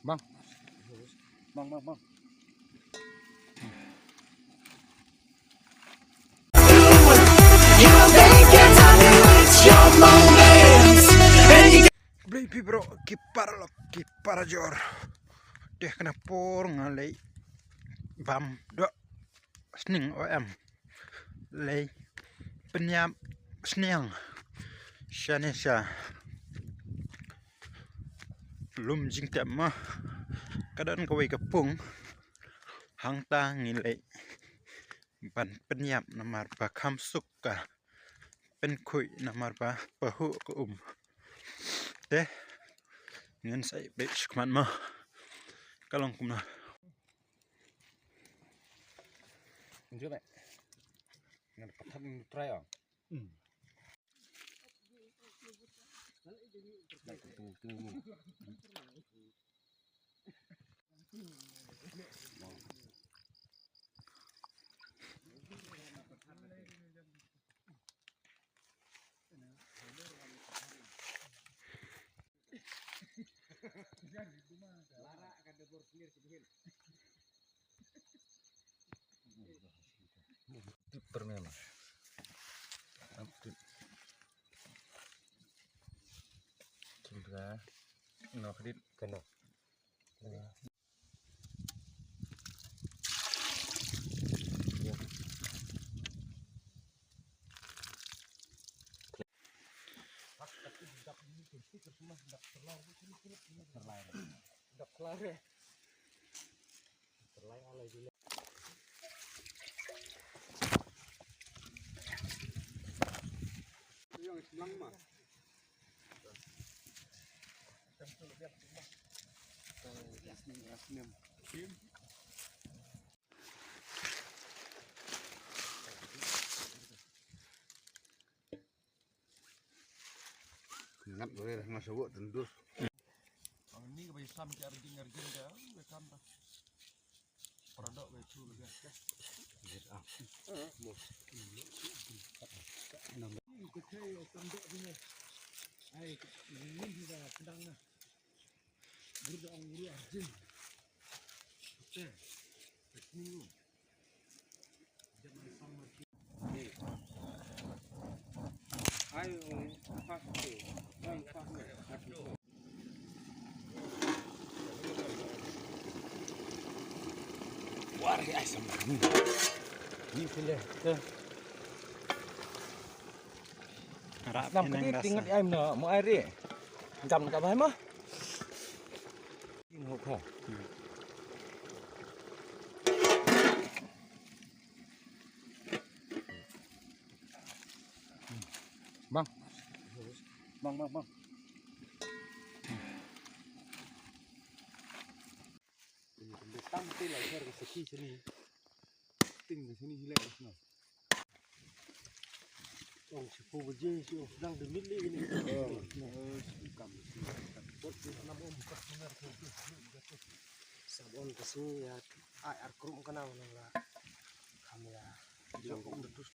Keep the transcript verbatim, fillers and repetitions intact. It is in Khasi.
Bang. Bang, bang, bang. Blei phi bro, ki paralok, ki parajor. Dei kane por nga leit bam doh sning, o em, leit pynïap sniang shane sha lum jingtep ma. Ka don kawei ka pung hangta, ngi leit ban pynïap namar ba kham suk ka pynkhuid namar ba pahuh ka um. Te ngin sa ïa peit shakhmat ma ka long kumno. Ngan pat try ong. Tip permen. Tip. Tip dah. No, kredit. Kena. Ngap boleh dah masa buat tendus. Ni ka bai sam ki arjing arjing ka, bai sam dah. Peradok bai tu lagi. Ni ka cai tenduk ni. Ai, ni dah sedang lah. Rap. Nam kri tingat ai mna mo ai re. Jam ka bai ma. Bang. Bang, bang, bang. Tam te la her ka saki sini. Ting ka sini hilai sini. Ong sepuluh baje si ong sedang demit lagi ni. Oh, kam. Bot nam ong buka sini. Sabon ka sini ya, ai ar krum kana mana la. Kam ya. Jong ong terus.